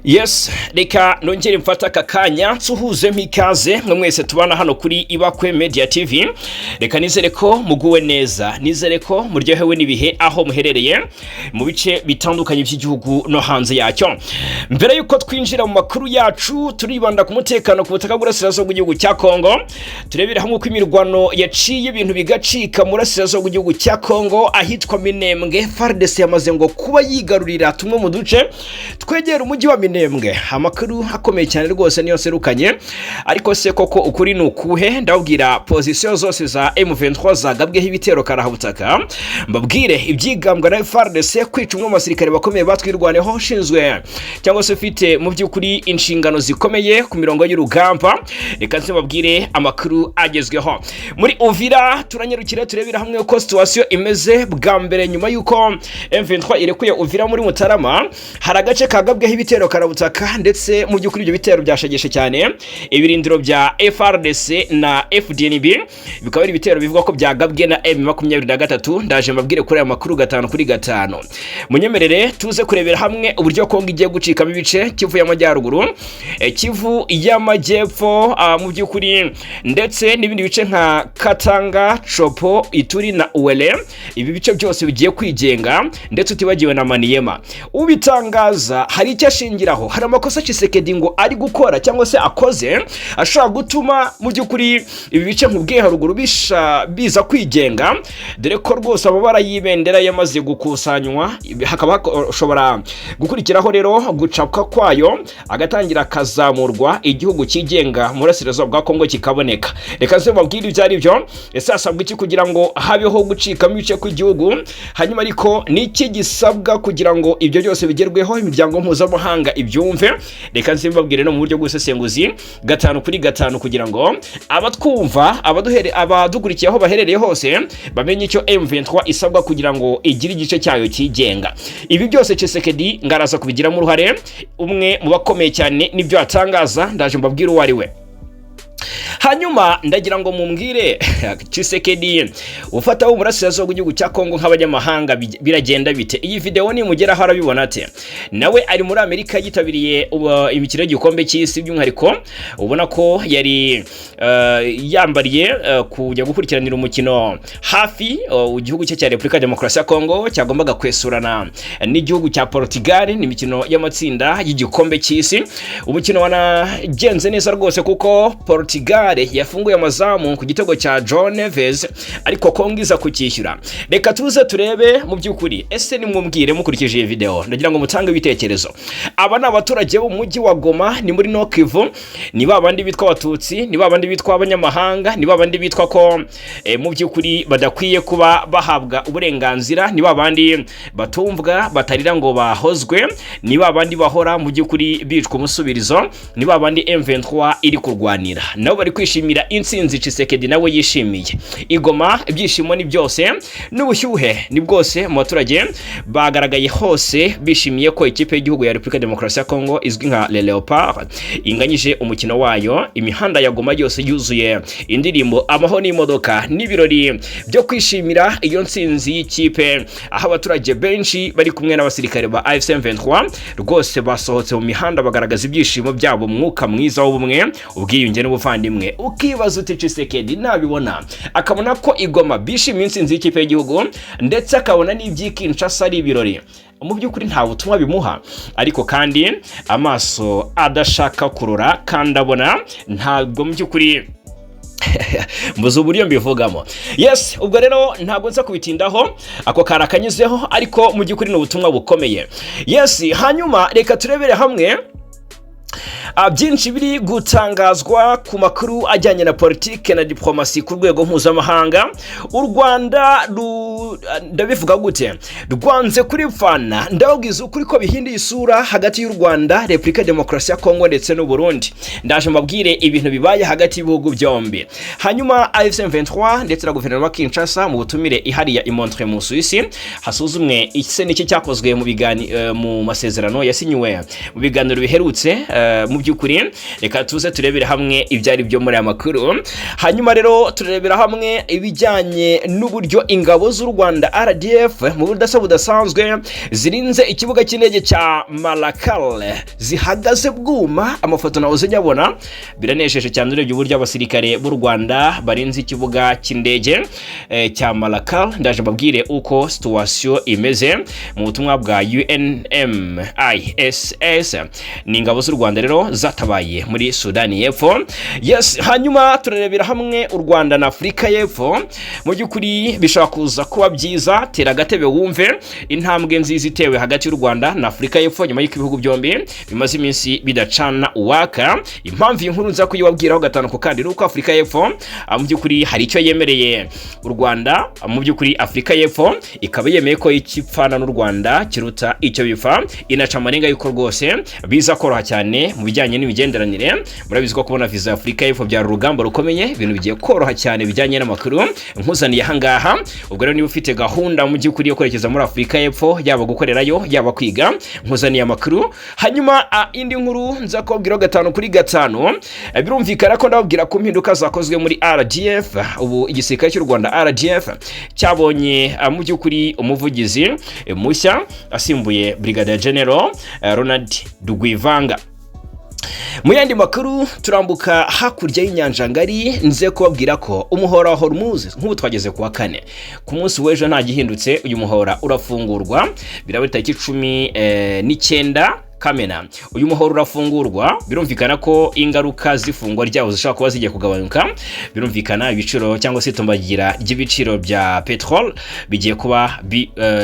Yes, reka nongere mfate aka kanya nsuhuze ikaze mwe mwese tubana hano kuri Ibakwe Media TV. Reka nizere ko muguwe neza, nizere ko muryohewe n'ibihe aho muherereye mu bice bitandukanye by'igihugu no hanze yacyo. Mbere yuko twinjira mu makuru yacu, turibanda ku mutekano ku butaka bw'Urasirazuba bw'igihugu cya Kongo, turebera hamwe uko imirwano yaciye ibintu bigacika mu Burasirazuba bw'igihugu cya Kongo ahitwa Minembwe. FARDC yamaze ngo kuba yigarurira tumwe mu duce twegera umujyi wa Minembwe. Amakuru akomeye cyane rwose niyo nserukanye. Ariko se koko ukuri ni ukuhe? Ndababwira position zose za M23 zagabweho ibitero karahabutaka, mbabwire ibyigambwa na FARDC kwica umwe mu basirikare bakomeye batwirwaneho, ushinzwe cyangwa se ufite mu by'ukuri inshingano zikomeye ku mirongo y'urugamba. Reka nze mbabwire amakuru agezweho muri Uvira. Turanyarukira turebera hamwe uko situation imeze bwa mbere nyuma y'uko M23 irekuye Uvira muri Mutarama. Hari agace kagabweho ibitero karabutaka, ndetse mu by'ukuri ibyo bitero byashegeshe cyane ibirindiro bya FARDC na FDNB, bikaba ari ibitero bivugwa ko byagabwe na M23. Ndaje mbabwire kuri aya makuru gatanu kuri gatanu. Munyemerere tuze kurebera hamwe uburyo Kongo igiye gucikamo ibice: Kivu y'Amajyaruguru, Kivu y'Amajyepfo, mu by'ukuri ndetse n'ibindi bice nka Katanga, Tshopo, Ituri na Uele. Ibi bice byose bigiye kwigenga, ndetse utibagiwe na Maniema. Ubitangaza hari icyo ashingiraho. Hari amakosa Tshisekedi ngo ari gukora cyangwa se akoze ashobora gutuma mu by'ukuri ibi bice nkubwiye haruguru bisha biza kwigenga, dore ko rwose amabara y'ibendera yamaze gukusanywa, hakaba hashobora gukurikiraho rero gucapwa kwayo, agatangira akazamurwa, igihugu cyigenga mu Burasirazuba bwa Kongo kikaboneka. Reka nze mbabwire ibyo ari byo. Ese hasabwa iki kugira ngo habeho gucikamo ibice kw'igihugu? Hanyuma ariko niki gisabwa kugira ngo ibyo byose bigerweho, imiryango mpuzamahanga ibyumve? Reka nze mbabwire no mu buryo bw'ubusesenguzi gatanu kuri gatanu, kugira ngo abatwumva, abaduhere, abadukurikiye aho baherereye hose bamenye icyo M23 isabwa kugira ngo igire igice cyayo cyigenga. Ibi byose Tshisekedi ngaraza kubigiramo uruhare, umwe mu bakomeye cyane nibyo atangaza. Ndaje mbabwire uwo ari we. Hanyuma ndagira ngo mumbwire, Tshisekedi ufata Uburasirazuba bw'igihugu cya Kongo nk'abanyamahanga, biragenda bite? Iyi video nimugeraho arabibona ate? Nawe ari muri Amerika, yitabiriye imikino y'igikombe cy'isi, by'umwihariko ubona ko yari yambariye kujya gukurikiranira umukino hafi igihugu cye cya Repubulika ya Demokarasi ya Kongo cyagombaga kwesurana n'igihugu cya Portugal. Ni imikino y'amatsinda y'igikombe cy'isi. Umukino wanagenze neza rwose, kuko Portugal yafunguye amazamu ku gitego cya João Neves, ariko Kongo iza kucyishyura. Reka tuze turebe mu by'ukuri. Ese nimwumwire, mukurikije iyi video, ndagira ngo mutange ibitekerezo. Aba ni abaturage bo mu mujyi wa Goma, ni muri Nord Kivu. Ni ba bandi bitwa Abatutsi, ni ba bandi bitwa abanyamahanga, ni ba bandi bitwa ko mu by'ukuri badakwiye kuba bahabwa uburenganzira, ni ba bandi batumvwa, batarira ngo bahozwe, ni ba bandi bahora mu by'ukuri bicwa umusubirizo, ni ba bandi M23 iri kurwanira. Nabo bari kwishimira intsinzi Tshisekedi nawe yishimiye. Igoma ibyishimo ni byose n'ubushyuhe ni bwose mu baturage, bagaragaye hose bishimiye ko ikipe y'igihugu ya Repubulika ya Demokarasi ya Kongo izwi nka Le Leopard inganyije umukino wayo. Imihanda ya Goma yose yuzuye indirimbo, amaho n'imodoka n'ibirori byo kwishimira iyo ntsinzi y'ikipe, aho abaturage benshi bari kumwe n'abasirikare ba AFC M23 rwose basohotse mu mihanda bagaragaza ibyishimo byabo, umwuka mwiza w'ubumwe, ubwiyunge n'ubuvandimwe. Ukibaza uti: Tshisekedi nabibona, akabona ko igoma bishimiye intsinzi y'ikipe y'igihugu, ndetse akabona n'iby'i Kinshasa ari ibirori, mu by'ukuri nta butumwa bimuha? Ariko kandi amaso adashaka kurora kandi abona, ntabwo mu by'ukuri mbuze uburyo mbivugamo. Yes, ubwo rero ntabwo nza kubitindaho, ako kari akanyuzeho, ariko mu by'ukuri ni ubutumwa bukomeye. Yes, hanyuma reka turebere hamwe byinshi biri gutangazwa ku makuru ajyanye na politike na diplomasi ku rwego mpuzamahanga. U Rwanda, ndabivuga gute, rwanze kuripfana. Ndababwiza ukuri ko bihinduye isura hagati y'u Rwanda, Repubulika ya Demokarasi ya Kongo ndetse n'u Burundi. Ndaje mbabwire ibintu bibaye hagati y'ibihugu byombi. Hanyuma AFC M23 ndetse na guverinoma Kinshasa mu butumire ihariya i Montreux mu Suisse, hasuzumwe ise n'iki cyakozwe mu masezerano yasinyiwe mu biganiro biherutse mu By'ukuri reka tuze turebere hamwe ibyo ari byo muri aya makuru. Hanyuma rero turebera hamwe ibijyanye n'uburyo ingabo z'u Rwanda RDF mu budasa budasanzwe zirinze ikibuga cy'indege cya Malakal, zihagaze bwuma. Amafoto nahoze nyabona, biranejeje cyane urebye uburyo abasirikare b'u Rwanda barinze ikibuga cy'indege cya Malakal. Ndaje mbabwire uko situation imeze mu butumwa bwa UNMISS. Ni ingabo z'u Rwanda rero zatabaye muri Sudani y'Epfo. Yes, hanyuma turarebera hamwe u Rwanda na Afurika y'Epfo. Mu by'ukuri bishobora kuza kuba byiza, tera agatebe wumve intambwe nziza itewe hagati y'u Rwanda na Afurika y'Epfo nyuma y'uko ibihugu byombi bimaze iminsi bidacana uwaka. Impamvu iyi nkuru nza kuyibabwiraho gatanu ku kandi ni uko Afurika y'Epfo mu by'ukuri hari icyo yemereye u Rwanda. Mu by'ukuri Afurika y'Epfo ikaba yemeye ko ikipfana n'u Rwanda kiruta icyo bipfa, inaca amarenga y'uko rwose biza koroha cyane mu bijyanye n'imigenderanire. Murabizi ko kubona viza ya Afurika y'Epfo byari urugamba rukomeye, ibintu bigiye koroha cyane bijyanye n'amakuru nkuzaniye ahangaha. Ubwo rero niba ufite gahunda mu by'ukuri yo kwerekeza muri Afurika y'Epfo, yaba gukorerayo, yaba kwiga, nkuzaniye amakuru. Hanyuma indi nkuru nza kubabwiraho gatanu kuri gatanu, birumvikana ko ndababwira ku mpinduka zakozwe muri RDF. Ubu igisirikare cy'u Rwanda RDF cyabonye mu by'ukuri umuvugizi mushya asimbuye Brigadier General Ronald Rwivanga. Mu yandi makuru turambuka hakurya y'inyanja ngari, nze kubabwira ko umuhora wa Hormuz, nk'ubu twageze ku wa kane, ku munsi w'ejo nta gihindutse uyu muhora urafungurwa, biraba tariki 19 Kamena. Uyu muhora urafungurwa, birumvikana ko ingaruka z'ifungwa ryawo zishobora kuba zigiye kugabanuka. Birumvikana ibiciro cyangwa se itumbagira ry'ibiciro bya petrol bigiye kuba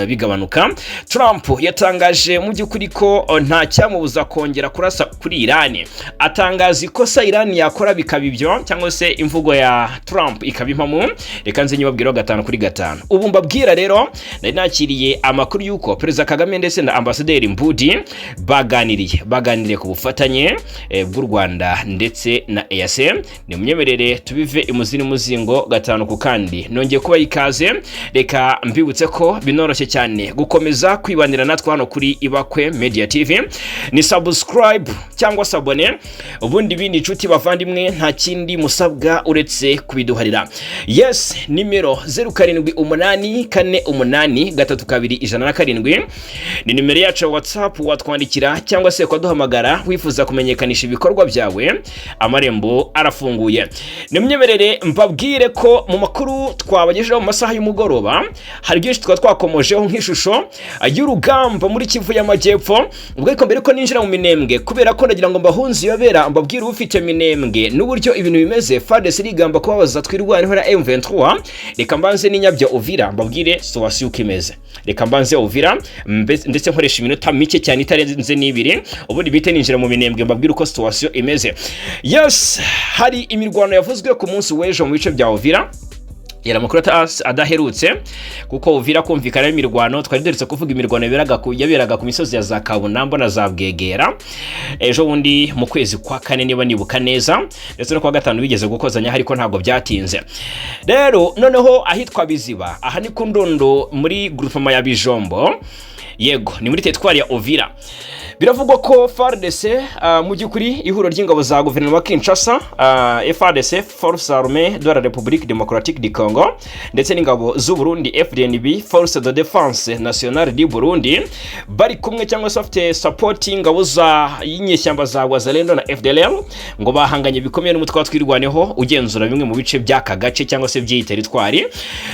bigabanuka. Trump yatangaje mu by'ukuri ko nta cyamubuza kongera kurasa kuri Iran, atangaza ikosa Iran yakora bikaba ibyo, cyangwa se imvugo ya Trump ikaba impamo. Reka nze nyibabwiraho gatanu kuri gatanu. Ubu mbabwira rero nari nakiriye amakuru y'uko Perezida Kagame ndetse na Ambasaderi Mbudi baganiriye ku bufatanye bw'u Rwanda ndetse na EAC. Ni munyemerere tubive imuzi n'umuzingo gatanu ku kandi. Nongeye kuba ikaze, reka mbibutse ko binoroshye cyane gukomeza kwibanira natwe hano kuri Ibakwe Media TV. Ni subscribe cyangwa s'abonner, ubundi bindi inshuti bavandimwe nta kindi musabwa uretse kubiduharira. Yes, nimero 0784832107 ni nimero yacu ya WhatsApp, watwandikira cyangwa se ukaduhamagara wifuza kumenyekanisha ibikorwa byawe, amarembo arafunguye. Nimwemerere mbabwire ko mu makuru twabagejejeho mu masaha y'umugoroba hari byinshi twaba twakomojeho nk'ishusho y'urugamba muri Kivu y'Amajyepfo. Ubwo ariko mbere ko ninjira mu Minembwe, kubera ko ndagira ngo mbahunze iyobera, mbabwire ufite Minembwe n'uburyo ibintu bimeze, FARDC irigamba kubabaza Twirwaneho na M23. Reka mbanze n'inyabya Uvira mbabwire situation uko imeze. Reka mbanze Uvira ndetse nkoresha iminota mike cyane itarenze n'ibiri, ubundi bite ninjira mu Minembwe mbabwire uko situation imeze. Yes, hari imirwano yavuzwe ku munsi w'ejo mu bice bya Uvira, yari amakuru adaherutse kuko Uvira kumvikana imirwano twari duherutse kuvuga imirwano yaberaga ku misozi ya za Kabunambo na za Bwegera ejo bundi mu kwezi kwa kane niba nibuka neza, ndetse no kuwa gatanu bigeze gukozanya ariko ntabwo byatinze. Rero noneho ahitwa Biziba, aha ni ku Ndondo muri groupement ya Bijombo, yego ni muri teritwari ya Uvira. Biravugwa ko FARDC, mu by'ukuri ihuriro ry'ingabo za guverinoma ya Kinshasa, FARDC, Force Armée de la République Démocratique du Congo, ndetse n'ingabo z'u Burundi FDNB, Force de Défense Nationale du Burundi, bari kumwe cyangwa se bafite support y'ingabo za y'inyeshyamba za Wazalendo na FDLR, ngo bahanganye bikomeye n'umutwe wa Twirwaneho ugenzura bimwe mu bice by'aka gace cyangwa se by'iyi teritwari.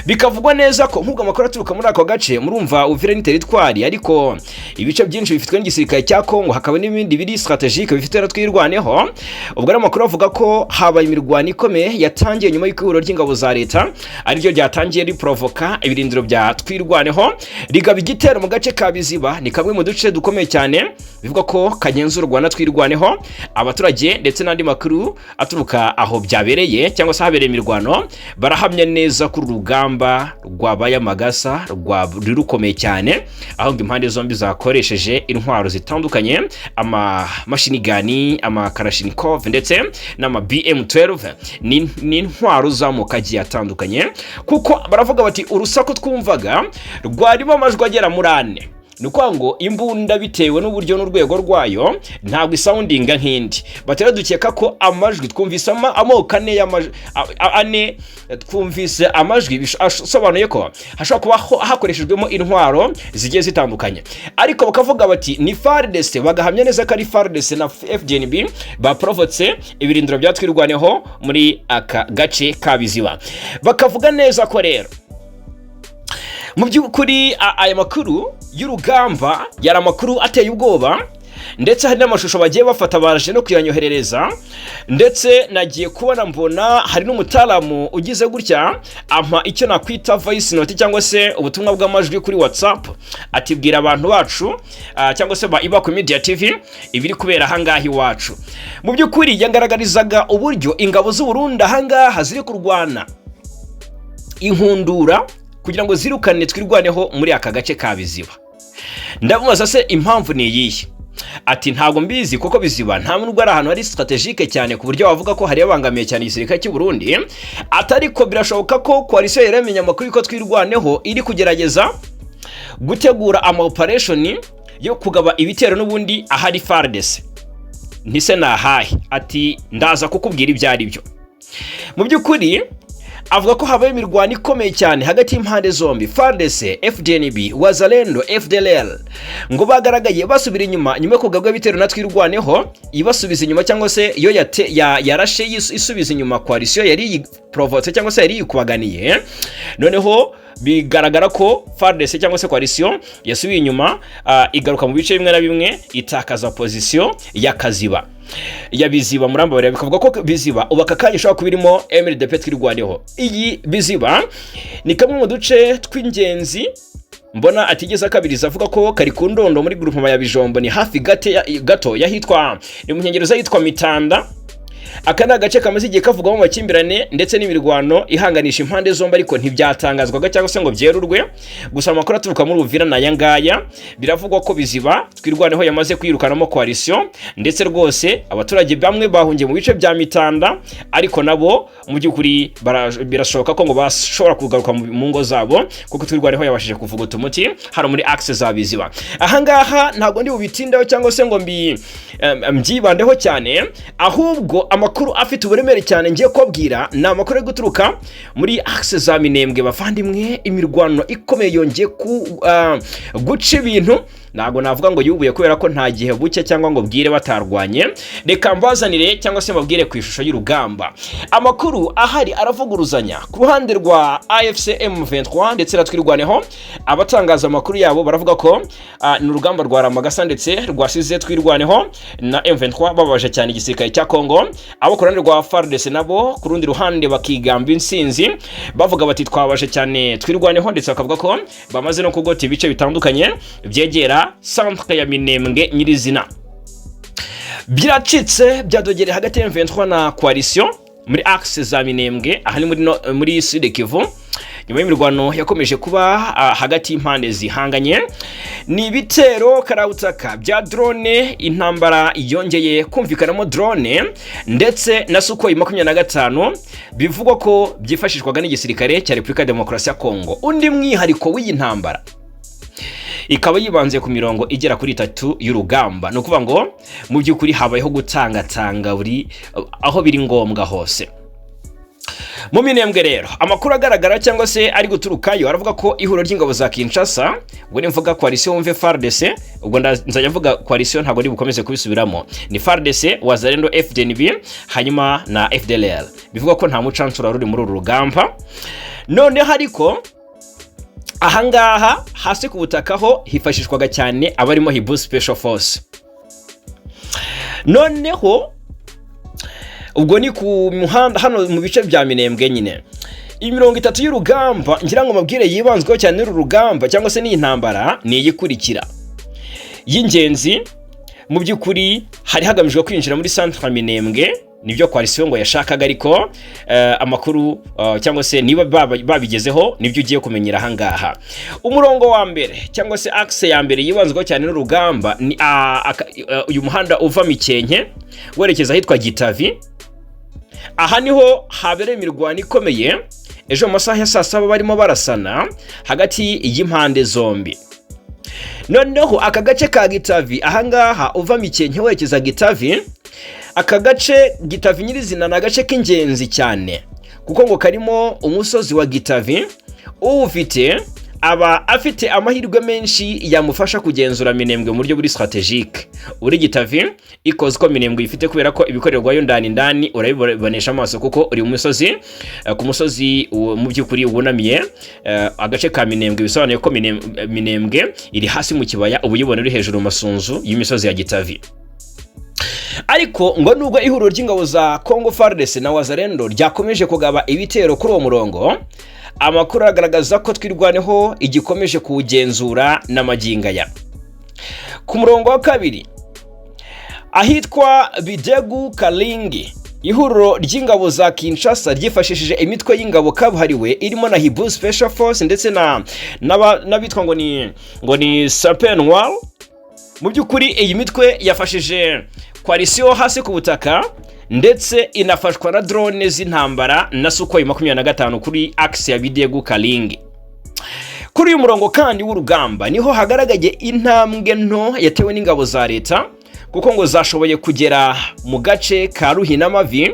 Bikavugwa neza ko nk'ubwo amakuru aturuka muri ako gace, murumva Uvira ni teritwari ariko ibice byinshi bifitwe n'igisirikare cya Kongo, hakaba n'ibindi biri stratégique bifite na Twirwaneho. Ubwo rero amakuru avuga ko habaye imirwano ikomeye yatangiye nyuma y'uko ihuriro ry'ingabo za leta ariryo ryatangiye riprovoka ibirindiro bya Twirwaneho, rigaba igitero mu gace ka Biziba. Ni kamwe mu duce dukomeye cyane bivuga ko kagenzurwa na Twirwaneho. Abaturage ndetse n'andi makuru aturuka aho byabereye cyangwa se habereye imirwano barahamya neza ko uru rugamba rwabaye amagasa, rwari rukomeye cyane, aho ngo impande zombi zakoresheje intwaro zitandukanye, amamashini gun, amakalashnikov ndetse n'ama BM12, ni intwaro z'amoko agiye atandukanye, kuko baravuga bati urusaku twumvaga rwarimo amajwi agera muri ane. Ni ukuvuga ngo imbunda, bitewe n'uburyo n'urwego rwayo, ntabwo isoundinga nk'indi. Batera dukeka ko amajwi twumvise amoko ane y'amajwi ane, twumvise amajwi asobanuye ko hashobora kuba hakoreshejwemo intwaro zigiye zitandukanye. Ariko bakavuga bati ni FARDC, bagahamya neza ko ari FARDC na FDNB baprovotse ibirindiro bya Twirwaneho muri aka gace ka Biziba. Bakavuga neza ko rero mu by'ukuri aya makuru y'urugamba yari amakuru ateye ubwoba, ndetse hari n'amashusho bagiye bafata, baje no kuyanyoherereza. Ndetse nagiye kubona mbona hari n'umutaramu ugize gutya ampa icyo nakwita voice note cyangwa se ubutumwa bw'amajwi kuri WhatsApp, atibwira abantu bacu cyangwa se ba Ibakwe Media TV ibiri kubera ahangaha iwacu. Mu by'ukuri yangaragarizaga uburyo ingabo z'u Burundi ahangaha ziri kurwana inkundura kugira ngo zirukane Twirwaneho muri aka gace ka Biziba. Ndamubaza: "Se impamvu ni iyihe?" Ati: "Ntabwo mbizi, kuko Biziba nta nubwo ari ahantu hari stratégique cyane ku buryo wavuga ko hari yabangamiye cyane igisirikare cy'u Burundi." Atariko birashoboka ko coalition yari yamenye amakuru y'uko Twirwaneho iri kugerageza gutegura ama operation yo kugaba ibitero n'ubundi ahari FARDC. Ntise nahahe? Ati: "Ndaza kukubwira ibyo ari byo." Mu by'ukuri avuga ko habaye imirwano ikomeye cyane hagati y'impande zombi, FARDC, FDNB, Wazalendo, FDLR, ngo bagaragaye basubira inyuma nyuma yo kugabwa ibitero na Twirwaneho ibasubiza inyuma, cyangwa se iyo yarashe isubiza inyuma coalition yari yiprovotse cyangwa se yari yikubaganiye. Noneho bigaragara ko FARDC cyangwa se coalition yasubiye inyuma, igaruka mu bice bimwe na bimwe, itakaza position ya Kaziba, ya Biziba murambabarira. Bikavuga ko Biziba ubu aka kanya ishobora kuba irimo MRDP Twirwaneho. Iyi Biziba ni kamwe mu duce tw'ingenzi mbona atigeze akabiriza avuga ko kari ku ndondo muri groupement ya Bijombo, ni hafi gato y'ahitwa, ni mu nkengero z'ahitwa Mitanda. Aka ni agace kamaze igihe kavugwamo amakimbirane ndetse n'imirwano ihanganisha impande zombi, ariko ntibyatangazwaga cyangwa se ngo byerurwe. Gusa amakuru aturuka muri Uvira ni aya ngaya: biravugwa ko Biziba Twirwaneho yamaze kwirukanamo coalition, ndetse rwose abaturage bamwe bahungiye mu bice bya Mitanda, ariko nabo mu by'ukuri birashoboka ko ngo bashobora kugaruka mu ngo zabo, kuko Twirwaneho yabashije kuvuguta umuti hano muri axe za Biziba. Ahangaha ntabwo ndi bubitindeho cyangwa se ngo mbyibandeho cyane, ahubwo amakuru afite uburemere cyane ngiye kubabwira ni amakuru ari guturuka muri axe za Minembwe. Bavandimwe, imirwano ikomeye yongeye guca ibintu. Ntabwo navuga ngo yubuye, kubera ko nta gihe bucye cyangwa ngo bwire batarwanye. Reka mbazanire cyangwa se mbabwire ku ishusho y'urugamba. Amakuru ahari aravuguruzanya ku ruhande rwa AFC M23 ndetse na Twirwaneho. Abatangaza amakuru yabo baravuga ko ni urugamba rwa Ramagasa, ndetse rwasize Twirwaneho na M23 bababaje cyane igisirikare cya Congo. Abo ku ruhande rwa FARDC nabo ku rundi ruhande bakigamba intsinzi, bavuga bati twabaje cyane Twirwaneho, ndetse bakavuga ko bamaze no kugota ibice bitandukanye byegera centre ya Minembwe nyirizina. Byacitse byadogereye hagati ya M23 na coalition muri axe za Minembwe, aha ni muri, no, muri Sud Kivu, nyuma y'imirwano yakomeje kuba hagati y'impande zihanganye. Ni ibitero karabutaka bya drone, intambara yongeye kumvikanamo drone ndetse na Sukhoi 25, bivugwa ko byifashishwaga n'igisirikare cya Repubulika ya Demokarasi ya Kongo. Undi mwihariko w'iyi ntambara, ikaba yibanze ku mirongo igera kuri itatu y'urugamba. Ni ukuvuga ngo mu by'ukuri habayeho gutangatanga buri aho biri ngombwa hose. Mu Minembwe rero, amakuru agaragara cyangwa se ari guturukayo aravuga ko ihuriro ry'ingabo za Kinshasa, ubwo nimvuga coalition wumve FARDC, ubwo nzajya mvuga coalition, ntabwo ndi bukomeze kubisubiramo, ni FARDC, Wazalendo, FDNB hanyuma na FDLR. Bivuga ko nta mucancuro ruri muri uru rugamba. Noneho ariko ahangaha hasi ku butaka ho hifashishwaga cyane abarimo Hiboux Special Force. Noneho ubwo ni ku muhanda hano mu bice bya Minembwe nyine. Imirongo itatu y'urugamba ngira ngo mabwire yibanzweho cyane n'uru rugamba cyangwa se n'iyi ntambara ni iyikurikira y'ingenzi. Mu by'ukuri hari hagamijwe kwinjira muri centre Minembwe, nibyo coalition ngo yashakaga. Ariko amakuru cyangwa se niba babigezeho nibyo ugiye kumenyera ahangaha. Umurongo wa mbere cyangwa se axe ya mbere yibanzweho cyane n'urugamba ni uyu muhanda uva Mikenke werekeza ahitwa Gitavi. Aha niho habereye imirwano ikomeye ejo mu masaha ya saa 7, barimo barasana hagati y'impande zombi. Noneho aka gace ka Gitavi, ahangaha uva Mikenke werekeza Gitavi, aka gace Gitavi nyirizina ni agace k'ingenzi cyane, kuko ngo karimo umusozi wa Gitavi. Uwufite aba afite amahirwe menshi yamufasha kugenzura Minembwe mu buryo buri stratégique. Uri Gitavi ikoze uko Minembwe ifite, kubera ko ibikorerwayo ndani ndani urabibonesha amaso, kuko uri mu musozi, ku musozi mu by'ukuri wunamiye agace ka Minembwe. Bisobanuye ko Minembwe iri hasi mu kibaya, uba uyibona uri hejuru mu masunzu y'imisozi ya Gitavi. Ariko ngo nubwo ihuriro ry'ingabo za Congo FARDC na Wazalendo ryakomeje kugaba ibitero kuri uwo murongo, amakuru agaragaza ko Twirwaneho igikomeje kuwugenzura n'amagingo aya. Ku murongo wa kabiri, ahitwa Bidegu Kalingi, ihuriro ry'ingabo za Kinshasa ryifashishije imitwe y'ingabo kabuhariwe irimo na Hibu Special Force ndetse na n'abitwa ngo ni Serpent Noir. Mu by'ukuri iyi mitwe yafashije coalition hasi ku butaka, ndetse inafashwa na drone z'intambara na Sukhoi 25 kuri axe ya Bidegu Kalingi. Kuri uyu murongo kandi w'urugamba niho hagaragaye intambwe nto yatewe n'ingabo za leta, kuko ngo zashoboye kugera mu gace ka Ruhinamavi.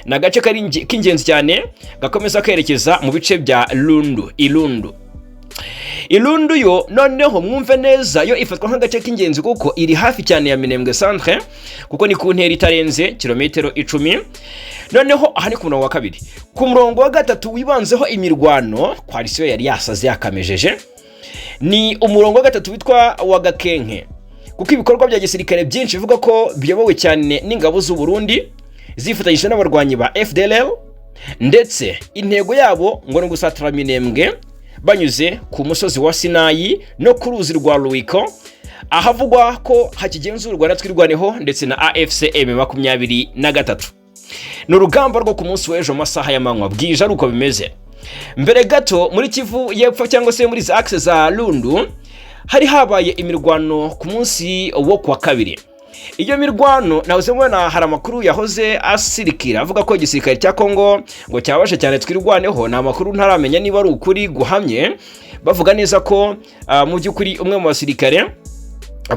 Ni agace k'ingenzi cyane gakomeza kerekeza mu bice bya Lundu. Ilundu, Ilundu yo noneho mwumve neza, yo ifatwa nk'agace k'ingenzi kuko iri hafi cyane ya Minembwe centre, kuko ni ku ntera itarenze kilometero 10. Noneho aha ni ku murongo wa kabiri. Ku murongo wa gatatu wibanzeho imirwano, coalition yari yasaze yakamejeje, ni umurongo wa gatatu witwa wa Gakenke, kuko ibikorwa bya gisirikare byinshi bivuga ko biyobowe cyane n'ingabo z'u Burundi zifatanyije n'abarwanyi ba FDLR, ndetse intego yabo ngo ni ugusatira Minembwe banyuze ku musozi wa Sinayi no ku ruzi rwa Ruiko, ahavugwa ko hakigenzurwa na Twirwaneho ndetse na AFC M23. Ni urugamba rwo ku munsi w'ejo mu masaha y'amanywa bwije, ari uko bimeze. Mbere gato muri Kivu y'Epfo, cyangwa se muri za axe za Lundu, hari habaye imirwano ku munsi wo kuwa kabiri. Iyo mirwano nahoze mbona hari amakuru yahoze asirikira avuga ko igisirikare cya Kongo ngo cyabashe cyane Twirwaneho. Ni amakuru ntaramenya niba ari ukuri guhamye. Bavuga neza ko mu by'ukuri umwe mu basirikare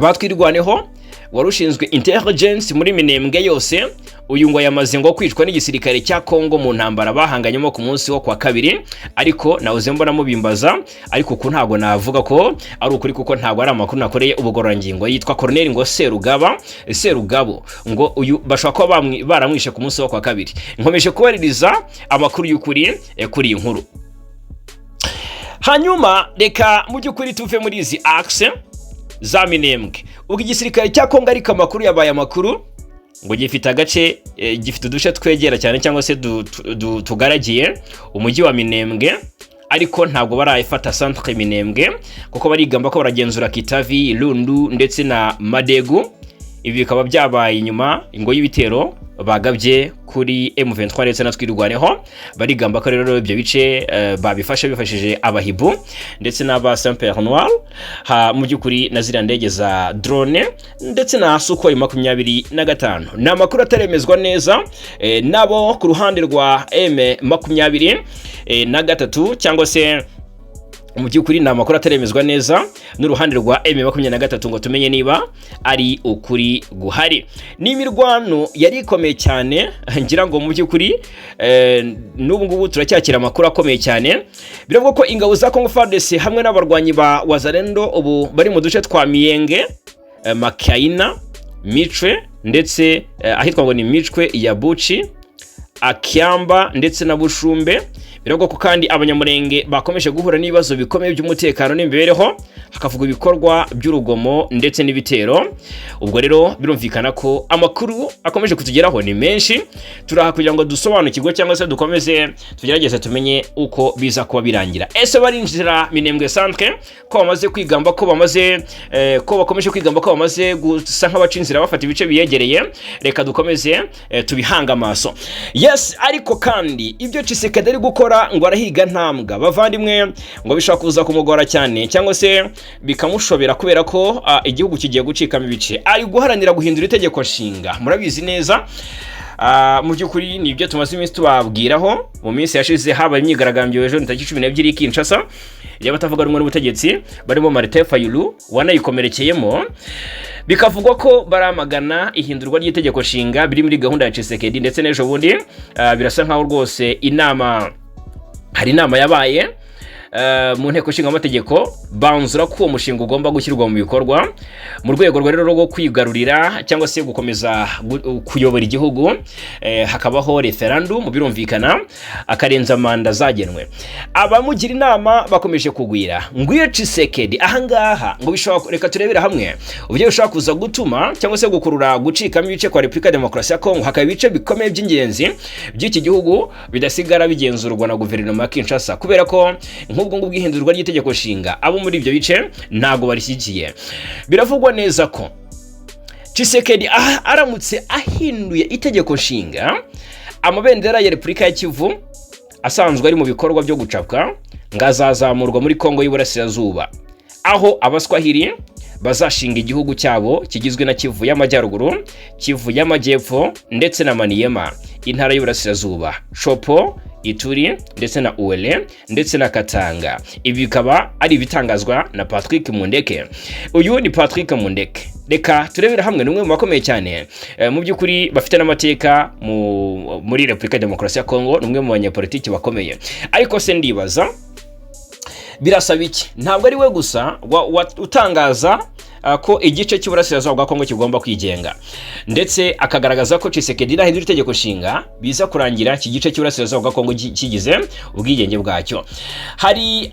batwirwaneho wari ushinzwe intelligence muri Minembwe yose, uyu ngo yamaze ngo kwicwa n'igisirikare cya Kongo mu ntambara bahanganyemo ku munsi wo kwa kabiri. Ariko nahoze mbona mubimbaza, ariko uku ntabwo navuga ko ari ukuri, kuko ntabwo ari amakuru nakoreye ubugororangingo. Yitwa Colonel ngo Serugaba, Serugabo, ngo uyu bashobora kuba baramwishe ku munsi wo kwa kabiri. Nkomeje kubaririza amakuru y'ukuri kuri iyi nkuru. Hanyuma reka mu by'ukuri tuve muri izi axe za Minembwe. Ubwo igisirikare cya Kongo, ariko amakuru yabaye amakuru, ngo gifite agace, gifite uduce twegera cyane cyangwa se tugaragiye umujyi wa Minembwe, ariko ntabwo barayifata centre Minembwe, kuko barigamba ko baragenzura Kitavi, Lundu ndetse na Madegu. Ibi bikaba byabaye inyuma ingo y'ibitero bagabye kuri M23 ndetse na Twirwaneho. Barigamba ko rero ibyo bice babifashe bifashije abahibu ndetse n'aba Saint Noir, ha mu by'ukuri na ziriya ndege za drone ndetse na Sukhoi 25. Ni amakuru ataremezwa neza nabo ku ruhande rwa M23, cyangwa se mu by'ukuri ni amakuru ataremezwa neza n'uruhande rwa M23 ngo tumenye niba ari ukuri guhari. Ni imirwano yari ikomeye cyane. Ngira ngo mu by'ukuri n'ubu ngubu turacyakira amakuru akomeye cyane. Biravuga ko ingabo za Congo FARDC hamwe n'abarwanyi ba Wazalendo ubu bari mu duce twa Miyenge, Makaina, Micwe, ndetse ahitwa ngo ni Micwe ya Buci, Akiamba ndetse na Bushumbe. Biravuga ko kandi Abanyamurenge bakomeje guhura n'ibibazo bikomeye by'umutekano n'imibereho, hakavuga ibikorwa by'urugomo ndetse n'ibitero. Ubwo rero birumvikana ko amakuru akomeje kutugeraho ni menshi. Turaha kugira ngo dusobanukirwe, cyangwa se dukomeze tugerageze tumenye uko biza kuba birangira. Ese barinjira Minembwe centre, ko bamaze kwigamba ko bamaze ko bakomeje kwigamba ko bamaze gusa nk'abaca inzira bafata ibice biyegereye? Reka dukomeze tubihanga amaso. Yes, ariko kandi ibyo Tshisekedi ari gukora ngo arahiga ntambwa, bavandimwe, ngo bishobora kuza kumugora cyane cyangwa se bikamushobera, kubera ko igihugu kigiye gucikamo ibice. Ari guharanira guhindura itegeko nshinga, murabizi neza. Mu by'ukuri ni ibyo tumaze iminsi tubabwiraho. Mu minsi yashize habaye imyigaragambyo ejo tariki 12 i Kinshasa y'abatavuga rumwe n'ubutegetsi barimo Martin Fayulu wanayikomerekeyemo, bikavugwa ko baramagana ihindurwa ry'itegeko nshinga biri muri gahunda ya Tshisekedi. Ndetse n'ejo bundi birasa nkaho rwose inama, hari inama yabaye mu nteko ishinga amategeko, banzura ko uwo mushinga ugomba gushyirwa mu bikorwa mu rwego rero rwo kwigarurira cyangwa se gukomeza kuyobora igihugu, hakabaho referendum, birumvikana akarenza manda zagenwe. Abamugira inama bakomeje kugwira ngo iyo Tshisekedi ahangaha ngo bishobora, reka turebere hamwe uburyo bishobora kuza gutuma cyangwa se gukurura gucikamo ibice kwa Repubulika ya Demokarasi ya Kongo, hakaba ibice bikomeye by'ingenzi by'iki gihugu bidasigara bigenzurwa na guverinoma ya Kinshasa, kubera ko nk'ubwo ngubwo ihindurwa ry'itegeko nshinga abo muri ibyo bice ntabwo barishyigikiye. Biravugwa neza ko Tshisekedi aramutse ahinduye itegeko nshinga, amabendera ya Repubulika ya Kivu asanzwe ari mu bikorwa byo gucapwa ngo azazamurwa muri Kongo y'Iburasirazuba, aho Abaswahili bazashinga igihugu cyabo kigizwe na Kivu y'Amajyaruguru, Kivu y'Amajyepfo ndetse na Maniyema, intara y'Iburasirazuba, Tshopo, Ituri ndetse na Uele ndetse na Katanga. Ibi bikaba ari ibitangazwa na Patrick Mundeke. Uyu ni Patrick Mundeke, reka turebere hamwe, ni umwe mu bakomeye cyane mu by'ukuri bafite n'amateka muri Repubulika ya Demokarasi ya Kongo, ni umwe mu banyepolitiki bakomeye. Ariko se ndibaza birasaba iki? Ntabwo ari we gusa utangaza ko igice cy'uburasirazuba bwa Kongo kigomba kwigenga, ndetse akagaragaza ko Tshisekedi nahindura itegeko nshinga biza kurangira iki gice cy'uburasirazuba bwa Kongo kigize ubwigenge bwacyo. Hari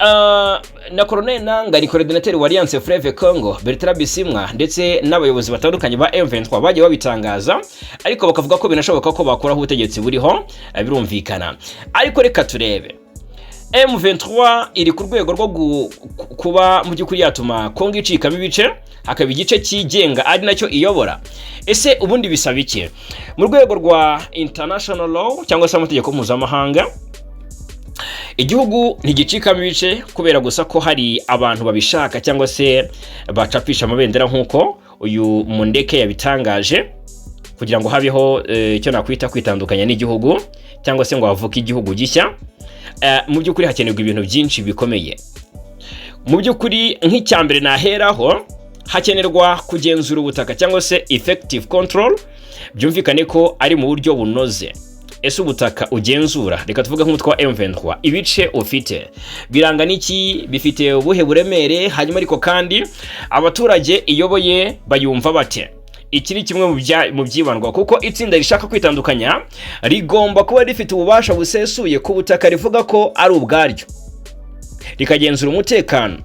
na Corneille Nanga, ni coordinateur wa Alliance Fleuve Congo, Bertrand Bisimwa ndetse n'abayobozi batandukanye ba M23 bagiye babitangaza, ariko bakavuga ko binashoboka ko bakuraho ubutegetsi buriho, birumvikana. Ariko reka turebe, M23 iri ku rwego rwo kuba mu by'ukuri yatuma Kongo icikamo ibice, hakaba igice cyigenga ari nacyo iyobora. Ese ubundi bisaba iki mu rwego rwa international law cyangwa se amategeko mpuzamahanga? Igihugu ntigicikamo ibice kubera gusa ko hari abantu babishaka cyangwa se bacapisha amabendera nk'uko uyu Mundeke yabitangaje, kugira ngo habeho icyo nakwita kwitandukanya n'igihugu cyangwa se ngo havuke igihugu gishya. Mu by'ukuri hakenerwa ibintu byinshi bikomeye. Mu by'ukuri nk'icya mbere naheraho, hakenerwa kugenzura ubutaka cyangwa se effective control, byumvikane ko ari mu buryo bunoze. Ese ubutaka ugenzura, reka tuvuge nk'umutwe wa M23, ibice ufite biranga n'iki, bifite ubuhe buremere? Hanyuma ariko kandi abaturage iyoboye bayumva bate? Iki ni kimwe mu byibandwa, kuko itsinda rishaka kwitandukanya rigomba kuba rifite ububasha busesuye ku butaka rivuga ko ari ubwaryo, rikagenzura umutekano,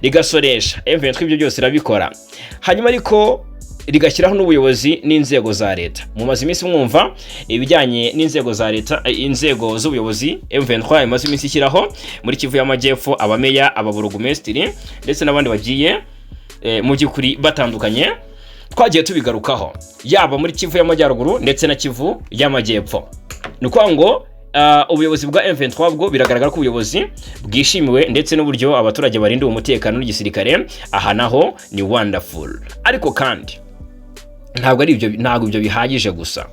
rigasoresha. M23 ibyo byose irabikora. Hanyuma ariko rigashyiraho n'ubuyobozi n'inzego za leta. Mumaze iminsi mwumva ibijyanye n'inzego za leta, inzego z'ubuyobozi M23 imaze iminsi ishyiraho muri Kivu y'Amajyepfo, abameya, ababurugumesitiri ndetse n'abandi bagiye mu by'ukuri batandukanye. Twagiye tubigarukaho yaba muri Kivu y'Amajyaruguru ndetse na Kivu y'Amajyepfo. Ni ukuvuga ngo ubuyobozi bwa M23 bwo biragaragara ko ubuyobozi bwishimiwe, ndetse n'uburyo abaturage barinda umutekano n'igisirikare, aha naho ni wonderful. Ariko kandi ntabwo ari ibyo, ntabwo ibyo bihagije gusa.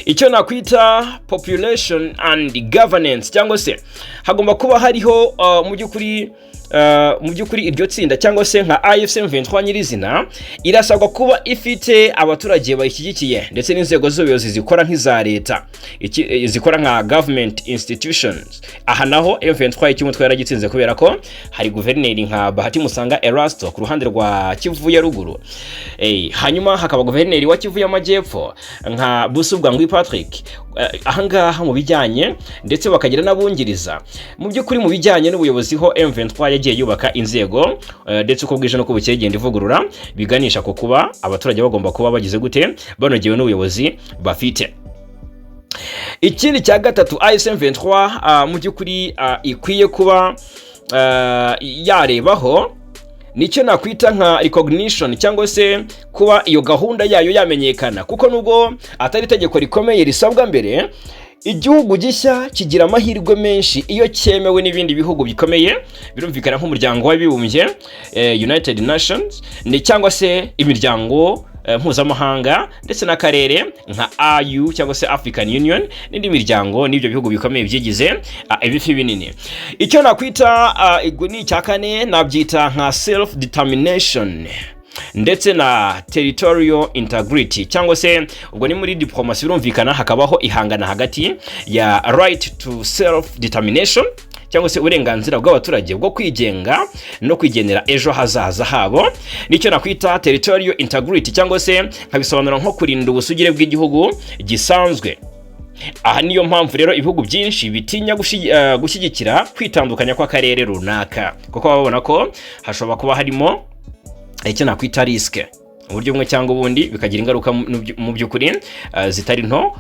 Icyo nakwita population and governance, cyangwa se hagomba kuba hariho mu by'ukuri iryo tsinda cyangwa se nka AFC M23 nyirizina irasabwa kuba ifite abaturage bayishyigikiye ndetse n'inzego z'ubuyobozi zikora nk'iza leta, zikora nka government institutions. Aha naho M23 icy'umutwe yaragitsinze, kubera ko hari guverineri nka Bahati Musanga Erasto ku ruhande rwa Kivu ya ruguru, hanyuma hakaba guverineri wa Kivu y'Amajyepfo nka Busubwangwi Patrick. Ahangaha mu bijyanye, ndetse bakagira n'abungiriza mu by'ukuri mu bijyanye n'ubuyobozi ho M23 yagiye yubaka inzego, ndetse uko bwije n'uko bukeye igenda ivugurura, biganisha ku kuba abaturage bagomba kuba bagize gute, banogewe n'ubuyobozi bafite. Ikindi cya gatatu AFC M23 mu by'ukuri ikwiye kuba yarebaho nicyo nakwita nka recognition, cyangwa se kuba iyo gahunda yayo yamenyekana, kuko nubwo atari itegeko rikomeye risabwa mbere, igihugu gishya kigira amahirwe menshi iyo cyemewe n'ibindi bihugu bikomeye, birumvikana nk'Umuryango w'Abibumbye, United Nations, ni cyangwa se imiryango mpuzamahanga ndetse n'akarere nka AU cyangwa se African Union n'indi miryango n'ibyo bihugu bikomeye byigize ibifi binini. Icyo nakwita ni icya kane, nabyita nka self determination ndetse na territorial integrity, cyangwa se ubwo ni muri diplomasi birumvikana, hakabaho ihangana hagati ya right to self determination, cyangwa se uburenganzira bw'abaturage bwo kwigenga no kwigenera ejo hazaza habo, nicyo nakwita territorial integrity, cyangwa se nkabisobanura nko kurinda ubusugire bw'igihugu gisanzwe. Aha niyo mpamvu rero ibihugu byinshi bitinya gushyigikira kwitandukanya kw'akarere runaka, kuko baba babona ko hashobora kuba harimo icyo nakwita risk mu buryo bumwe cyangwa ubundi, bikagira ingaruka mu by'ukuri zitari nto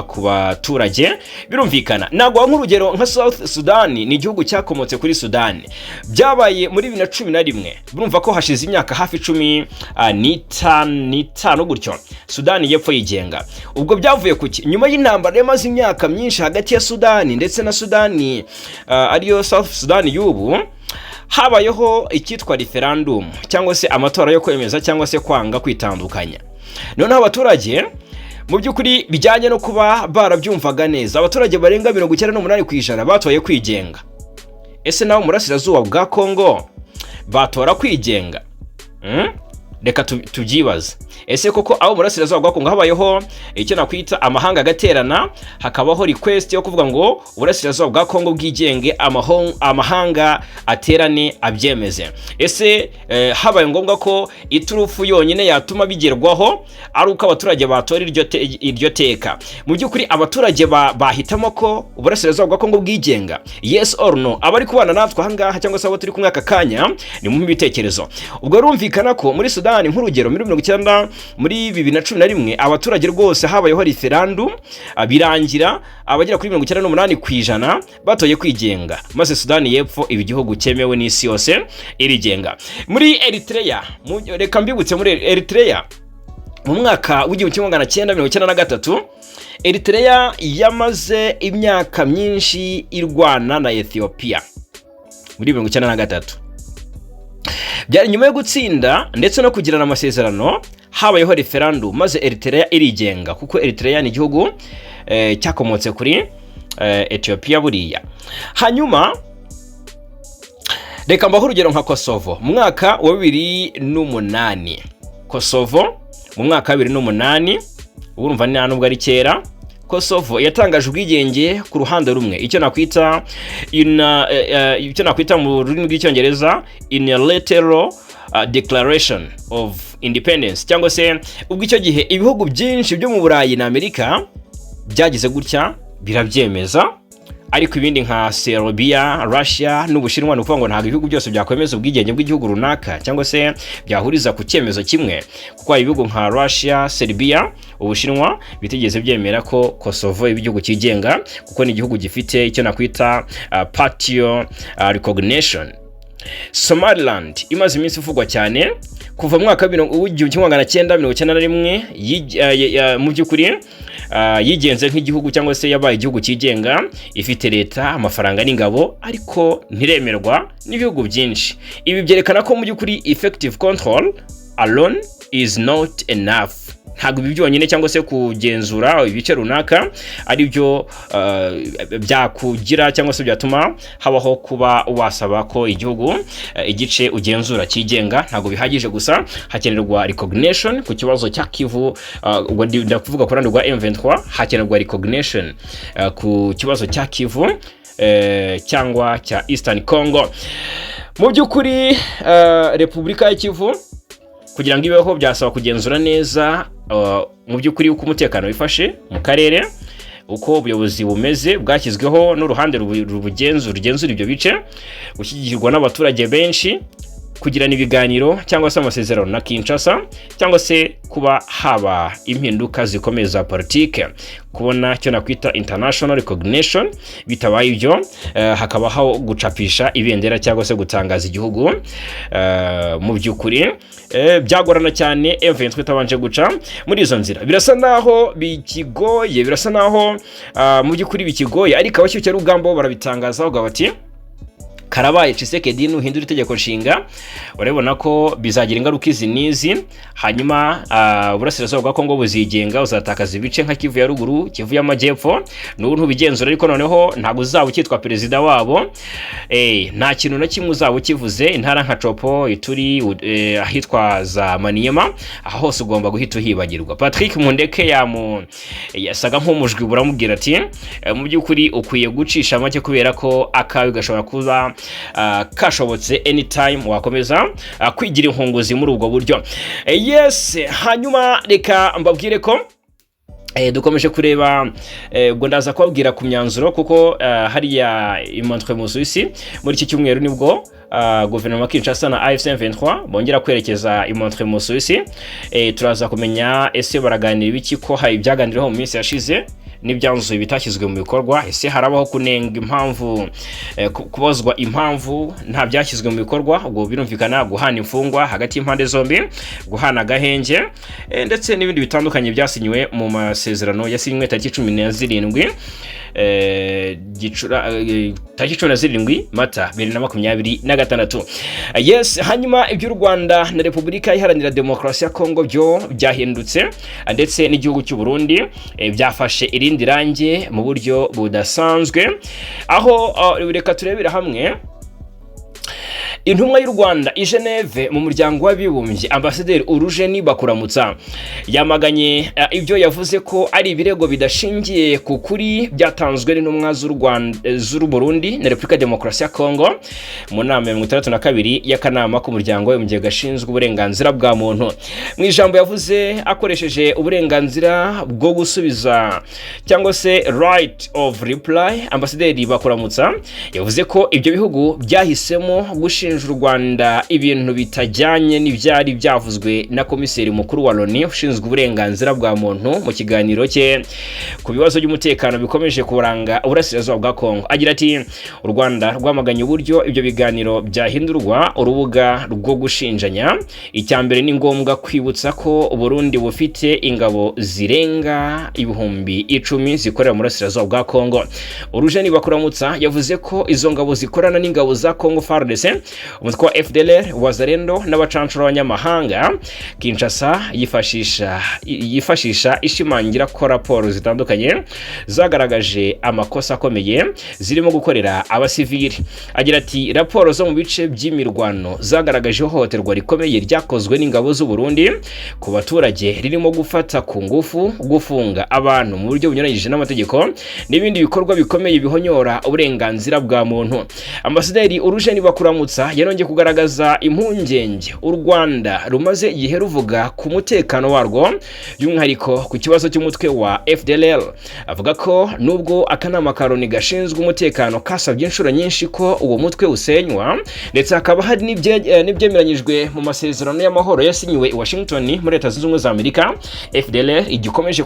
ku baturage. Birumvikana, naguha nk'urugero nka South Sudan, ni igihugu cyakomotse kuri Sudan. Byabaye muri 2011, urumva ko hashize imyaka hafi 15 gutyo Sudani y'Epfo yigenga. Ubwo byavuye ku ki? Nyuma y'intambara yamaze imyaka myinshi hagati ya Sudani ndetse na Sudani ariyo South Sudan y'ubu, habayeho icyitwa referendum, cyangwa se amatora yo kwemeza cyangwa se kwanga kwitandukanya. Noneho abaturage mu by'ukuri, bijyanye no kuba barabyumvaga neza, abaturage barenga 98% batoye kwigenga. Ese nawe mu burasirazuba bwa Kongo batora kwigenga? Reka tubyibaze. Ese koko abo mu burasirazuba bwa Kongo, habayeho icyo nakwita amahanga agaterana, hakabaho request yo kuvuga ngo uburasirazuba bwa Kongo bwigenge, amahanga aterane abyemeze, ese habaye ngombwa ko iturufu yonyine yatuma bigerwaho ari uko abaturage batora iryo teka, mu by'ukuri abaturage bahitamo ko uburasirazuba bwa Kongo bwigenga? Yes or no? Abari kubana natwe ahangaha cyangwa se abo turi kumwe aka kanya, ni mu ibitekerezo. Ubwo rumvikana ko muri Sudani, nk'urugero, muri 90, muri 2011, abaturage rwose habayeho referendum, birangira abagera kuri 98% batoye kwigenga, maze Sudani y'Epfo iba igihugu cyemewe n'isi yose, irigenga. Muri Eritrea, reka mbibutse, muri Eritrea mu mwaka w'1993, Eritrea yamaze imyaka myinshi irwana na Ethiopia. Muri 93 byari nyuma yo gutsinda ndetse no kugirana amasezerano, habayeho referendum maze Eritrea irigenga, kuko Eritrea ni igihugu cyakomotse kuri Ethiopia buriya. Hanyuma reka mbaho urugero nka Kosovo mu mwaka wa 2008. Kosovo mu mwaka wa 2008, urumva nta nubwo ari kera, Kosovo yatangaje ubwigenge ku ruhande rumwe, icyo nakwita mu rurimi rw'Icyongereza unilateral declaration of independence, cyangwa se ubwo icyo gihe ibihugu byinshi byo mu Burayi na Amerika byagize gutya birabyemeza, ariko ibindi nka Serbia, Russia n'Ubushinwa, ni ukuvuga ngo ntabwo ibihugu byose byakwemeza ubwigenge bw'igihugu runaka cyangwa se byahuriza ku cyemezo kimwe, kuko hari ibihugu nka Russia, Serbia, Ubushinwa bitigeze byemera ko Kosovo iba igihugu cyigenga, kuko ni igihugu gifite icyo nakwita partial recognition. Somaliland imaze iminsi ivugwa cyane kuva mu mwaka w'1991, mu by'ukuri yigenze nk'igihugu cyangwa se yabaye igihugu cyigenga, ifite leta, amafaranga n'ingabo, ariko ntiremerwa n'ibihugu byinshi. Ibi byerekana ko mu by'ukuri effective control alone is not enough. Ntabwo ibi byonyine cyangwa se kugenzura ibice runaka ari byo byakugira cyangwa se byatuma habaho kuba wasaba ko igihugu igice ugenzura cyigenga. Ntabwo bihagije gusa, hakenerwa recognition ku kibazo cya Kivu. Ubwo ndakuvuga ku ruhande rwa M23, hakenerwa recognition ku kibazo cya Kivu cyangwa cya Eastern Congo. Mu by'ukuri Repubulika ya Kivu kugira ngo ibeho byasaba kugenzura neza mu by'ukuri uko umutekano wifashe mu karere, uko ubuyobozi bumeze bwashyizweho n'uruhande rugenzura ibyo bice, gushyigikirwa n'abaturage benshi, kugirana ibiganiro cyangwa se amasezerano na Kinshasa, cyangwa se kuba haba impinduka zikomeye za politike, kubona icyo nakwita international recognition. Bitabaye ibyo, hakabaho gucapisha ibendera cyangwa se gutangaza igihugu, mu by'ukuri byagorana cyane M23 itabanje guca muri izo nzira. Birasa naho bikigoye, birasa naho mu by'ukuri bikigoye, ariko abashyushyarugamba bo barabitangaza, bavuga bati Karabaye, Tshisekedi, nuhindura itegeko nshinga urabibona ko bizagira ingaruka izi n'izi. Hanyuma Uburasirazuba bwa Kongo buzigenga, uzatakaza ibice nka Kivu ya Ruguru, Kivu y'Amajyepfo. N'ubu ntubigenzura, ariko noneho ntabwo uzaba ukitwa perezida wabo. Nta kintu na kimwe uzaba ukivuze. Intara nka Tshopo, Ituri, ahitwa za Maniema, aho hose ugomba guhita uhibagirwa. Patrick Mundeke yasaga nk'umujwi, buramubwira ati: "Mu by'ukuri ukwiye gucisha make, kubera ko akawe gashobora kuba kashobotse anytime, wakomeza kwigira inkunguzi muri ubwo buryo." Yes, hanyuma reka mbabwire ko dukomeje kureba. Ubwo ndaza kubabwira ku myanzuro, kuko hariya i Montreux mu Suisse muri iki cyumweru nibwo guverinoma Kinshasa na AFC M23 bongera kwerekeza i Montreux mu Suisse. Turaza kumenya ese baraganira ibiki, ko hari ibyaganiriweho mu minsi yashize n'ibyanzuye bitashyizwe mu bikorwa. Ese harabaho kunenga impamvu, kubazwa impamvu nta byashyizwe mu bikorwa? Ubwo birumvikana guhana imfungwa hagati y'impande zombi, guhana agahenge, ndetse n'ibindi bitandukanye byasinyiwe mu masezerano yasinywe tariki 17 tariki 17 Mata 2026. Yes, hanyuma iby'u Rwanda na Repubulika Iharanira Demokarasi ya Kongo byo byahindutse, ndetse n'igihugu cy'u Burundi byafashe irindi range mu buryo budasanzwe, aho reka turebera hamwe. Intumwa y'u Rwanda i Geneve mu Muryango w'Abibumbye, Ambasaderi Urujeni Bakuramutsa, yamaganye ibyo yavuze ko ari ibirego bidashingiye ku kuri byatanzwe n'intumwa z'u Rwanda, z'u Burundi na Repubulika ya Demokarasi ya Kongo mu nama ya 62 y'akanama k'Umuryango w'Abibumbye gashinzwe uburenganzira bwa muntu. Mu ijambo yavuze akoresheje uburenganzira bwo gusubiza cyangwa se right of reply, Ambasaderi Bakuramutsa yavuze ko ibyo bihugu byahisemo gushinja u Rwanda ibintu bitajyanye n'ibyari byavuzwe na komiseri mukuru wa Loni ushinzwe uburenganzira bwa muntu mu kiganiro cye ku bibazo by'umutekano bikomeje kuranga Uburasirazuba bwa Kongo. Agira ati: "U Rwanda rwamaganye uburyo ibyo biganiro byahindurwa urubuga rwo gushinjanya. Icya mbere, ni ngombwa kwibutsa ko Burundi bufite ingabo zirenga 10,000 zikorera mu Burasirazuba bwa Kongo." Urujeni Bakuramutsa yavuze ko izo ngabo zikorana n'ingabo za Kongo FARDC, umutwe wa FDLR, Wazalendo n'abacancuro b'abanyamahanga Kinshasa yifashisha, ishimangira ko raporo zitandukanye zagaragaje amakosa akomeye zirimo gukorera abasivili. Agira ati: "Raporo zo mu bice by'imirwano zagaragaje ihohoterwa rikomeye ryakozwe n'ingabo z'u Burundi ku baturage, ririmo gufata ku ngufu, gufunga abantu mu buryo bunyuranyije n'amategeko n'ibindi bikorwa bikomeye bihonyora uburenganzira bwa muntu." Ambasaderi Urujeni Bakuramutsa yarongeye kugaragaza impungenge u Rwanda rumaze igihe ruvuga ku mutekano warwo, by'umwihariko ku kibazo cy'umutwe wa FDLR. Avuga ko nubwo akanama ka Loni gashinzwe umutekano kasabye inshuro nyinshi ko uwo mutwe usenywa, ndetse hakaba hari n'ibyemeranyijwe mu masezerano y'amahoro yasinyiwe i Washington muri Leta Zunze Ubumwe za Amerika, FDLR igikomeje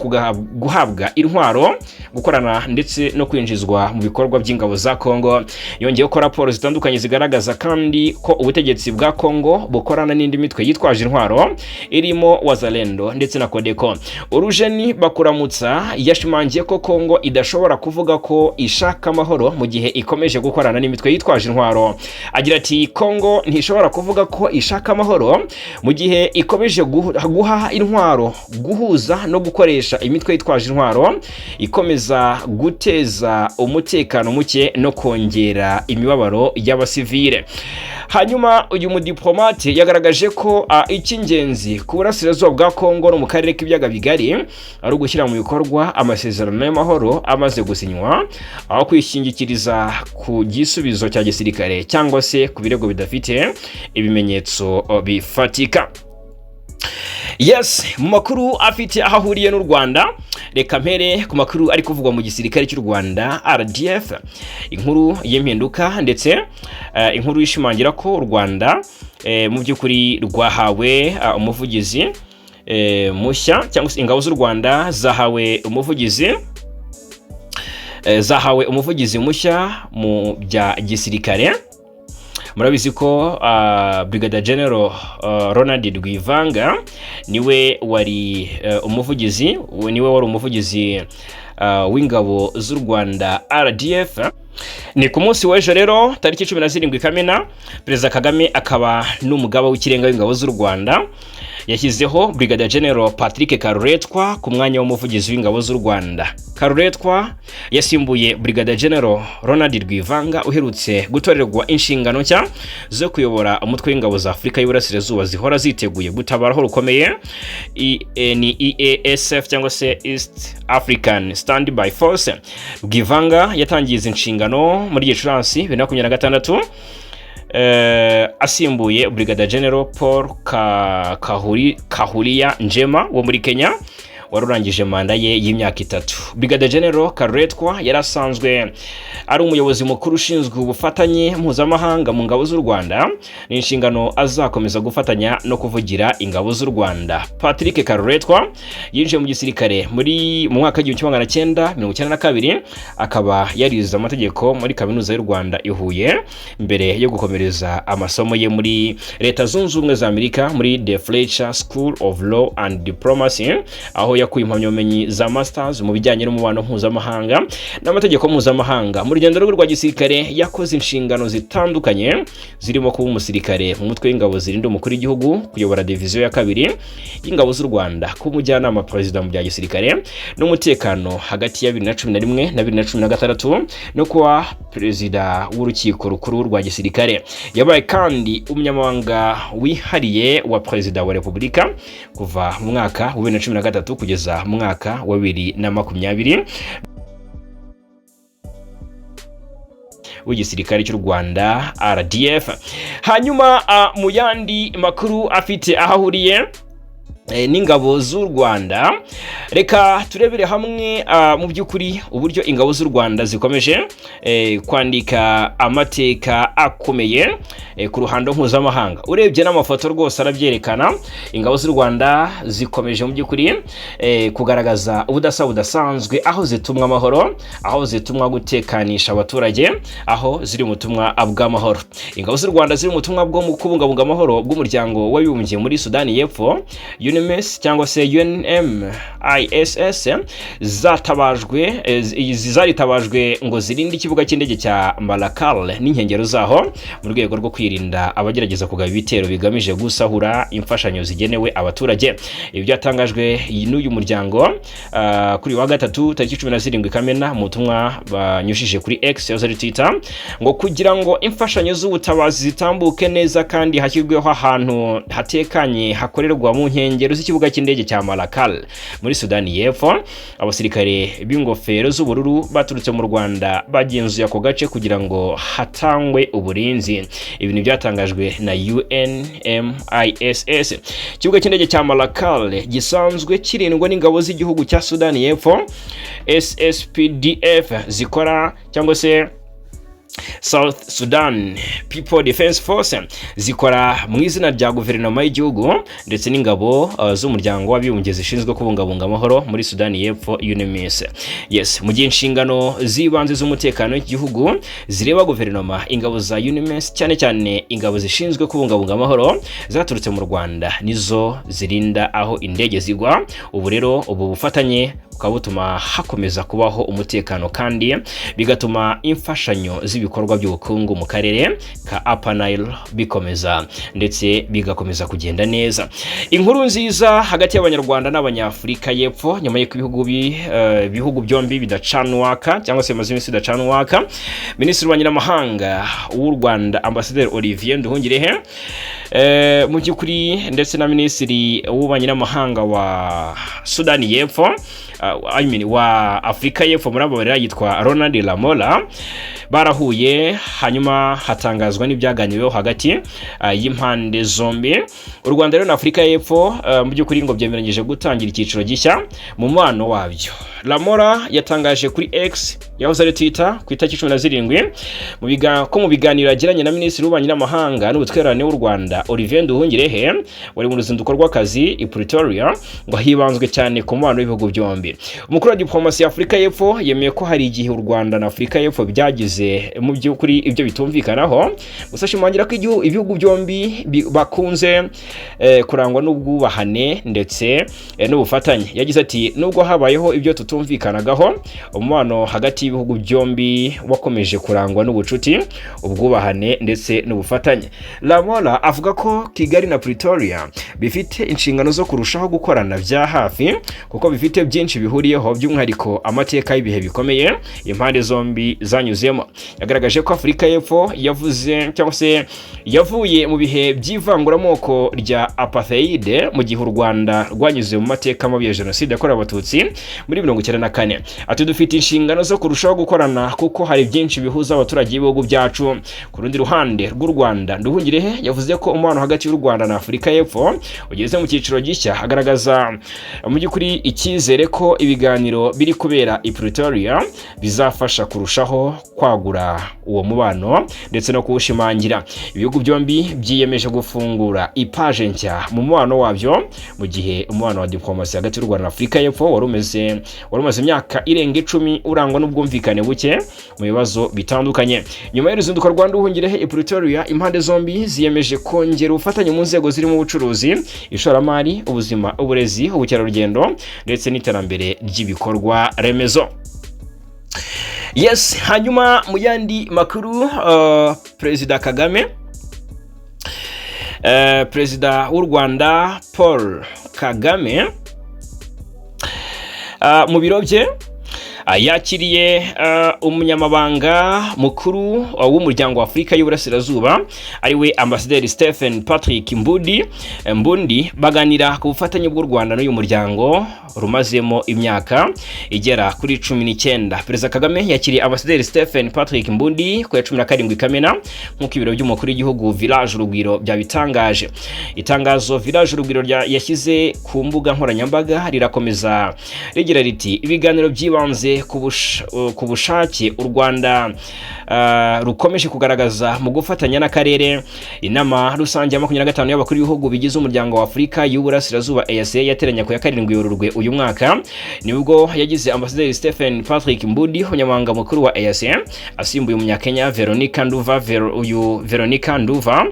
guhabwa intwaro, gukorana ndetse no kwinjizwa mu bikorwa by'ingabo za Kongo. Yongeyeho ko raporo zitandukanye zigaragaza kandi ko ubutegetsi bwa Kongo bukorana n'indi mitwe yitwaje intwaro irimo Wazalendo ndetse na Codeco. Urujeni Bakuramutsa yashimangiye ko Kongo idashobora kuvuga ko ishaka amahoro mu gihe ikomeje gukorana n'imitwe yitwaje intwaro. Agira ati: "Kongo ntishobora kuvuga ko ishaka amahoro mu gihe ikomeje guha intwaro, guhuza no gukoresha imitwe yitwaje intwaro ikomeza guteza umutekano muke no kongera imibabaro y'abasivile." Hanyuma uyu mudiplomate yagaragaje ko icy'ingenzi ku Burasirazuba bwa Kongo no mu karere k'Ibiyaga Bigari ari ugushyira mu bikorwa amasezerano y'amahoro amaze gusinywa, aho kwishingikiriza ku gisubizo cya gisirikare cyangwa se ku birego bidafite ibimenyetso bifatika. Yes, mu makuru afite aho ahuriye n'u Rwanda, reka mpere ku makuru ari kuvugwa mu gisirikare cy'u Rwanda RDF. Inkuru y'impinduka ndetse inkuru ishimangira ko u Rwanda mu by'ukuri rwahawe umuvugizi mushya, cyangwa se ingabo z'u Rwanda zahawe umuvugizi mushya mu bya gisirikare. Murabizi ko Brigadier General Ronald Rwivanga niwe wari umuvugizi, niwe wari umuvugizi w'ingabo z'u Rwanda RDF. Ni ku munsi w'ejo rero, tariki 17 Kamena, Perezida Kagame akaba n'umugaba w'ikirenga w'ingabo z'u Rwanda yashyizeho Brigadier General Patrick Karuretwa ku mwanya w'umuvugizi w'ingabo z'u Rwanda. Karuretwa yasimbuye Brigadier General Ronald Rwivanga uherutse gutorerwa inshingano nshya zo kuyobora umutwe w'ingabo za Afurika y'Iburasirazuba zihora ziteguye gutabara aho rukomeye, ni EASF cyangwa se East African Standby Force. Rwivanga yatangiye izi nshingano muri Gicurasi 2026, asimbuye Brigadier General Paul Kahuria Njema wo muri Kenya wari urangije manda ye y'imyaka 3. Brigadier General Karuretwa yari asanzwe ari umuyobozi mukuru ushinzwe ubufatanye mpuzamahanga mu ngabo z'u Rwanda. Ni inshingano azakomeza gufatanya no kuvugira ingabo z'u Rwanda. Patrick Karuretwa yinjiye mu gisirikare mu mwaka w'1992, akaba yarize amategeko muri Kaminuza y'u Rwanda i Huye mbere yo gukomereza amasomo ye muri Leta Zunze Ubumwe za Amerika muri The Fletcher School of Law and Diplomacy, aho yakuye impamyabumenyi za masters mu bijyanye n'umubano mpuzamahanga n'amategeko mpuzamahanga. Mu rugendo rwe rwa gisirikare yakoze inshingano zitandukanye zirimo kuba umusirikare mu mutwe w'ingabo zirinda umukuru w'igihugu, kuyobora diviziyo ya kabiri y'ingabo z'u Rwanda, kuba umujyanama perezida mu bya gisirikare n'umutekano hagati ya 2011 na 2016, no kuba perezida w'urukiko rukuru rwa gisirikare. Yabaye kandi umunyamabanga wihariye wa Perezida wa Repubulika kuva mu mwaka wa 2013 kugeza mu mwaka wa 2020 w'igisirikare cy'u Rwanda, RDF. Hanyuma mu yandi makuru afite aho ahuriye n'ingabo z'u Rwanda, reka turebere hamwe mu by'ukuri uburyo ingabo z'u Rwanda zikomeje kwandika amateka akomeye ku ruhando mpuzamahanga. Urebye n'amafoto rwose arabyerekana. Ingabo z'u Rwanda zikomeje mu by'ukuri kugaragaza ubudasa budasanzwe aho zitumwa amahoro, aho zitumwa gutekanisha abaturage, aho ziri mu butumwa bw'amahoro. Ingabo z'u Rwanda ziri mu butumwa bwo mu kubungabunga amahoro bw'Umuryango w'Abibumbye muri Sudani y'Epfo, UNMISS cyangwa se UNMISS, zatabajwe zaritabajwe ngo zirinde ikibuga cy'indege cya Malakal n'inkengero zaho mu rwego rwo kwirinda abagerageza kugaba ibitero bigamije gusahura imfashanyo zigenewe abaturage. Ibi byatangajwe n'uyu muryango kuri uyu wa gatatu tariki 17 Kamena mu butumwa banyujije kuri X yahoze ari Twitter, ngo kugira ngo imfashanyo z'ubutabazi zitambuke neza kandi hashyirweho ahantu hatekanye hakorerwa mu nkengero z'ikibuga cy'indege cya Malakal muri Sudani y'Epfo. Abasirikare b'ingofero z'ubururu baturutse mu Rwanda bagenzuye ako gace kugira ngo hatangwe uburinzi. Ibi ni byatangajwe na UNMISS. Ikibuga cy'indege cya Malakal gisanzwe kirindwa n'ingabo z'igihugu cya Sudani y'Epfo, SSPDF, zikora cyangwa se South Sudan People Defense Force, zikora mu izina rya guverinoma y'igihugu, ndetse n'ingabo z'Umuryango w'Abibumbye zishinzwe kubungabunga amahoro muri Sudani y'Epfo, UNMISS. Yes, mu gihe inshingano z'ibanze z'umutekano w'igihugu zireba guverinoma, ingabo za UNMISS, cyane cyane ingabo zishinzwe kubungabunga amahoro zaturutse mu Rwanda, nizo zirinda aho indege zigwa. Ubu rero ubu bufatanye bukaba butuma hakomeza kubaho umutekano kandi bigatuma imfashanyo z'ibikorwa by'ubukungu mu karere ka Upper Nile bikomeza ndetse bigakomeza kugenda neza. Inkuru nziza hagati y'Abanyarwanda n'Abanyafurika y'Epfo nyuma y'uko ibihugu byombi bidacana uwaka cyangwa se bimaze iminsi bidacana uwaka. Minisitiri w'Ububanyi n'Amahanga w'u Rwanda, Ambasaderi Olivier Nduhungirehe, mu by'ukuri ndetse na Minisitiri w'Ububanyi n'Amahanga wa Sudani y'Epfo, I mean, wa Afurika y'Epfo, muri abo yitwa Ronald Lamola, barahuye hanyuma hatangazwa n'ibyaganiriweho hagati y'impande zombi. U Rwanda rero na Afurika y'Epfo mu by'ukuri ngo byemeranyije gutangira icyiciro gishya mu mubano wabyo. Lamola yatangaje kuri X yahoze ari Twitter ku itariki 17 ko mu biganiro yagiranye na Minisitiri w'Ububanyi n'Amahanga n'Ubutwererane w'u Rwanda, Olivier Nduhungirehe, wari mu ruzinduko rw'akazi i Pretoria, ngo hibanzwe cyane ku mubano w'ibihugu byombi. Umukuru wa diplomasi ya Afurika y'Epfo yemeye ko hari igihe u Rwanda na Afurika y'Epfo byagize byagize mu by'ukuri ibyo bitumvikanaho. Gusa ashimangira ko ibihugu byombi bakunze kurangwa n'ubwubahane ndetse n'ubufatanye. Yagize ati: "Nubwo habayeho ibyo tutumvikanagaho, umubano hagati y'ibihugu byombi wakomeje kurangwa n'ubucuti, ubwubahane ndetse n'ubufatanye." Lamola avuga ko Kigali na Pretoria bifite inshingano zo kurushaho gukorana bya hafi, kuko bifite byinshi bihuriyeho, by'umwihariko amateka y'ibihe bikomeye impande zombi zanyuzemo. Yagaragaje ko Afurika y'Epfo yavuze cyangwa se yavuye mu bihe by'ivanguramoko rya apartheid, mu gihe u Rwanda rwanyuze mu mateka mabi ya Jenoside yakorewe Abatutsi muri 94. Ati: "Dufite inshingano zo kurushaho gukorana kuko hari byinshi bihuza abaturage b'ibihugu byacu." Ku rundi ruhande rw'u Rwanda, Nduhungirehe yavuze ko umubano hagati y'u Rwanda na Afurika y'Epfo ugeze mu cyiciro gishya, agaragaza mu by'ukuri icyizere ko ibiganiro biri kubera i Pretoria bizafasha kurushaho kwagura uwo mubano ndetse no kuwushimangira. Ibihugu byombi byiyemeje gufungura ipaje nshya mu mubano wabyo, mu gihe umubano wa diplomasi hagati y'u Rwanda na Afurika y'Epfo wari umaze imyaka irenga 10 urangwa n'ubwumvikane buke mu bibazo bitandukanye. Nyuma y'uruzinduko rwa Nduhungirehe i Pretoria, impande zombi ziyemeje kongera ubufatanye mu nzego zirimo ubucuruzi, ishoramari, ubuzima, uburezi, ubukerarugendo ndetse n'iterambere ry'ibikorwa remezo. Yes, hanyuma mu yandi makuru, Perezida Kagame, Perezida w'u Rwanda Paul Kagame, mu biro bye yakiriye umunyamabanga mukuru w'Umuryango wa Afurika y'Uburasirazuba, ariwe Ambasaderi Stephen Patrick Mbundi, baganira ku bufatanye bw'u Rwanda n'uyu muryango rumazemo imyaka igera kuri 19. Perezida Kagame yakiriye Ambasaderi Stephen Patrick Mbundi ku ya 17 Kamena, nk'uko ibiro by'umukuru w'igihugu, Village Urugwiro, byabitangaje. Itangazo Village Urugwiro yashyize ku mbuga nkoranyambaga rirakomeza rigira riti: "Ibiganiro byibanze ku bushake u Rwanda rukomeje kugaragaza mu gufatanya n'akarere." Inama rusange ya 25 y'abakuru b'ibihugu bigize Umuryango wa Afurika y'Uburasirazuba, EAC, yateranye ku ya 7 Werurwe uyu mwaka, nibwo yagize Ambasaderi Stephen Patrick Mbudi umunyamabanga mukuru wa EAC, asimbuye Umunyakenya Veronica Nduva. Uyu Veronica Nduva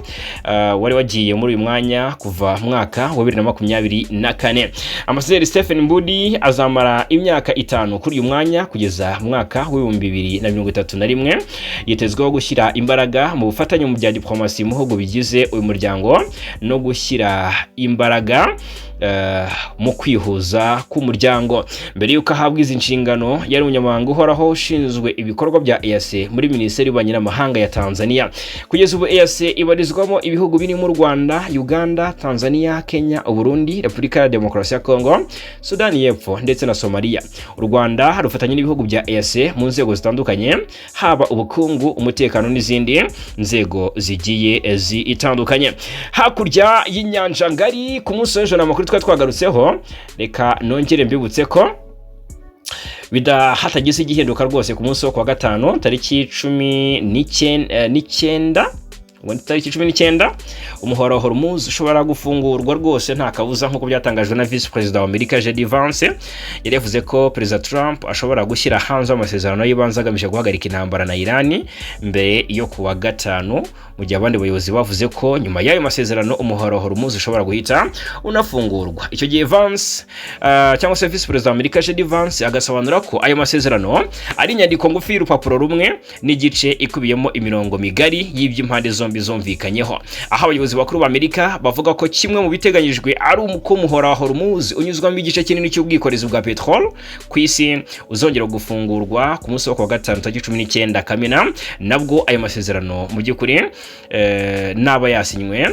wari wagiye muri uyu mwanya kuva mu mwaka wa 2024. Ambasaderi Stephen Mbudi azamara imyaka 5 kuri uyu mwanya kugeza mu mwaka w'2031. Yitezweho gushyira imbaraga mu bufatanye mu bya diplomasi mu bihugu bigize uyu muryango no gushyira imbaraga mu kwihuza k'umuryango. Mbere y'uko ahabwa izi nshingano, yari umunyamabanga uhoraho ushinzwe ibikorwa bya EAC muri Minisiteri y'Ububanyi n'Amahanga ya Tanzania. Kugeza ubu EAC ibarizwamo ibihugu birimo u Rwanda, Uganda, Tanzania, Kenya, Uburundi, Repubulika ya Demokarasi ya Kongo, Sudani y'Epfo ndetse na Somalia. U Rwanda rufatanya n'ibihugu bya EAC mu nzego zitandukanye, haba ubukungu, umutekano n'izindi nzego zigiye zitandukanye. Hakurya y'inyanja ngari, ku munsi w'ejo ni amakuru twari twagarutseho. Reka nongere mbibutse ko hatagize igihinduka rwose, ku munsi wo kuwa gatanu tariki 19, ubwo ni tariki 19, umuhora wa Hormuz ushobora gufungurwa rwose nta kabuza, nk'uko byatangajwe na Visi Perezida wa Amerika JD Vance. Yari yavuze ko Perezida Trump ashobora gushyira hanze amasezerano y'ibanze agamije guhagarika intambara na Iran mbere yo kuwa gatanu, mu gihe abandi bayobozi bavuze ko nyuma y'ayo masezerano umuhora wa Hormuz ushobora guhita unafungurwa. Icyo gihe Vance, cyangwa se Visi Perezida wa Amerika JD Vance, agasobanura ko ayo masezerano ari inyandiko ngufi y'urupapuro rumwe n'igice ikubiyemo imirongo migari y'iby'impande zombi zumvikanyeho, aho abayobozi bakuru ba Amerika bavuga ko kimwe mu biteganyijwe ari uko umuhora wa Hormuz unyuzwamo igice kinini cy'ubwikorezi bwa petrol ku isi uzongera gufungurwa ku munsi wo kuwa gatanu tariki 19 Kamena, nabwo ayo masezerano mu by'ukuri naba yasinywe,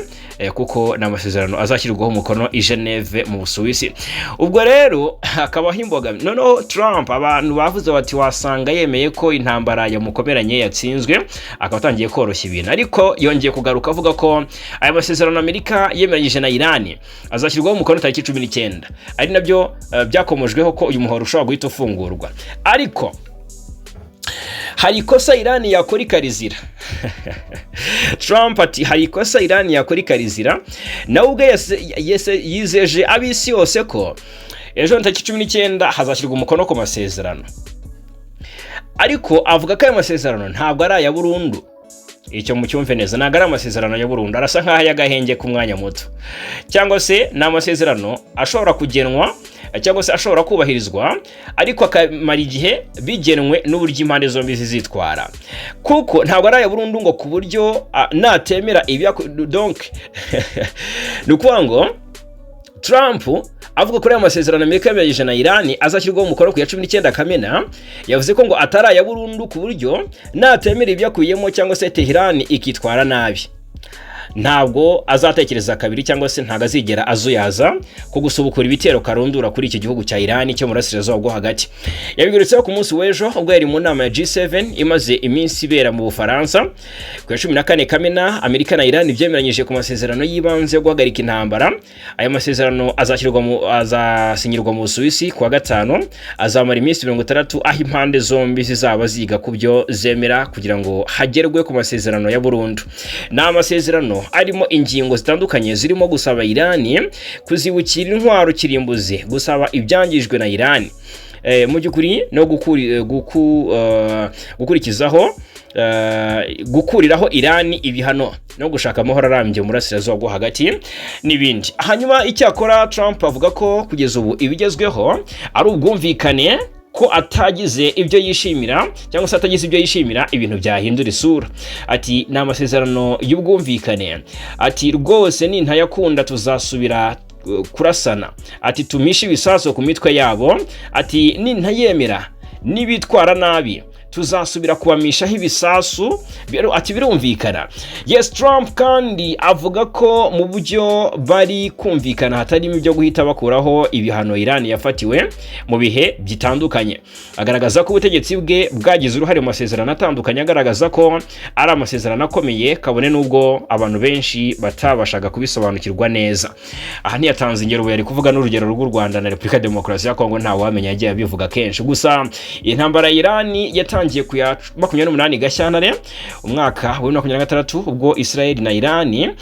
kuko ni amasezerano azashyirwaho umukono i Geneve mu Busuwisi. Ubwo rero hakabaho imbogamizi. Noneho Trump, abantu bavuze bati wasanga yemeye ko intambara yamukomeranye yatsinzwe, akaba atangiye koroshya ibintu, ariko yongeye kugaruka avuga ko aya masezerano Amerika yemeranyije na Iran azashyirwaho umukono tariki 19, ari nabyo byakomojweho ko uyu muhoro ushobora guhita ufungurwa. Ariko hari ikosa Iran yakora ikarizira. Trump ati hari ikosa Iran yakora ikarizira. Nawe ubwe yizeje ab'isi yose ko ejo tariki 19 hazashyirwa umukono ku masezerano, ariko Ariko avuga ko ayo masezerano ntabwo ari aya burundu. Icyo mucyumve neza, ntabwo ari amasezerano ya burundu, arasa nk'aho ay'agahenge k'umwanya muto, cyangwa se ni amasezerano ashobora kugenwa cyangwa se ashobora kubahirizwa, ariko akamara igihe bigenwe n'uburyo impande zombi zizitwara, kuko ntabwo ari aya burundu ngo ku buryo natemera donc ni ukuvuga ngo Trump avuga kuri aya masezerano Amerika yemeranyije na Iran azashyirwaho umukono ku ya 19 Kamena, yavuze ko ngo atari aya burundu ku buryo natemera ibyakuyemo cyangwa se Tehran ikitwara nabi, ntabwo azatekereza kabiri cyangwa se ntabwo azigera azuyaza ku gusubukura ibitero karundura kuri iki gihugu cya Iran cyo mu burasirazuba bwo hagati. Yabigarutseho ku munsi w'ejo ubwo yari mu nama ya G7 imaze iminsi ibera mu Bufaransa. Ku ya 14 Kamena, Amerika na Iran byemeranyije ku masezerano y'ibanze yo guhagarika intambara. Aya masezerano azashyirwa mu azasinyirwa mu Busuwisi ku wa gatanu, azamara iminsi 60, aho impande zombi zizaba ziga ku byo zemera kugira ngo hagerwe ku masezerano ya burundu. Ni amasezerano arimo ingingo zitandukanye zirimo gusaba Irani kuzibukira intwaro kirimbuzi, gusaba ibyangijwe na Irani mu by'ukuri no gukurikizaho gukuriraho Irani ibihano no gushaka amahoro arambye mu burasirazuba bwo hagati n'ibindi. Hanyuma icyakora Trump avuga ko kugeza ubu ibigezweho ari ubwumvikane, ko atagize ibyo yishimira cyangwa se atagize ibyo yishimira ibintu byahindura isura. Ati: "Ni amasezerano y'ubwumvikane." Ati: "Rwose nintayakunda tuzasubira kurasana." Ati: "Tumishe ibisasu ku mitwe yabo." Ati: "Nintayemera nibitwara nabi tuzasubira kubamishaho ibisasu." Ati: "Birumvikana." Yes, Trump kandi avuga ko mu buryo bari kumvikana hatarimo ibyo guhita bakuraho ibihano Iran yafatiwe mu bihe bitandukanye. Agaragaza ko ubutegetsi bwe bwagize uruhare mu masezerano atandukanye, agaragaza ko ari amasezerano akomeye kabone n'ubwo abantu benshi batabashaga kubisobanukirwa neza. Aha ntiyatanze ingero, ubu yari kuvuga n'urugero rw'u Rwanda na Repubulika ya Demokarasi ya Kongo, ntawamenya, yagiye abivuga kenshi. Gusa intambara ya Iran yatangiye ku ya 28 Gashyantare umwaka wa 2026, ubwo Israel na Iran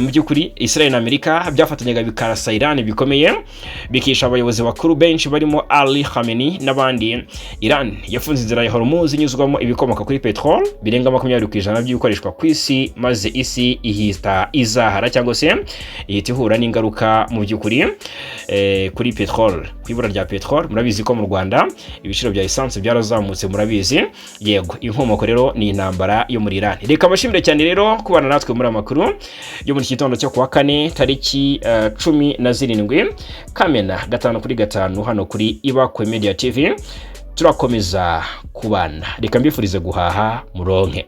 mu by'ukuri Israel na Amerika byafatanyaga bikarasa Iran bikomeye, bikisha abayobozi bakuru benshi barimo Ali Khamenei n'abandi. Iran yafunze inzira ya Hormuz inyuzwamo ibikomoka kuri petrol birenga 20% by'ibikoreshwa ku isi, maze isi ihita izahara cyangwa se ihita ihura n'ingaruka mu by'ukuri kuri petrol, ku ibura rya petrol. Murabizi ko mu Rwanda ibiciro bya essence byarazamutse, murabizi. Yego, inkomoko rero ni intambara yo muri Iran. Reka mbashimire cyane rero kubana natwe muri amakuru yo muri iki gitondo cyo kuwa kane tariki 17 Kamena, 5 kuri 5 hano kuri Ibakwe Media TV. Turakomeza kubana, reka mbifurize guhaha muronke.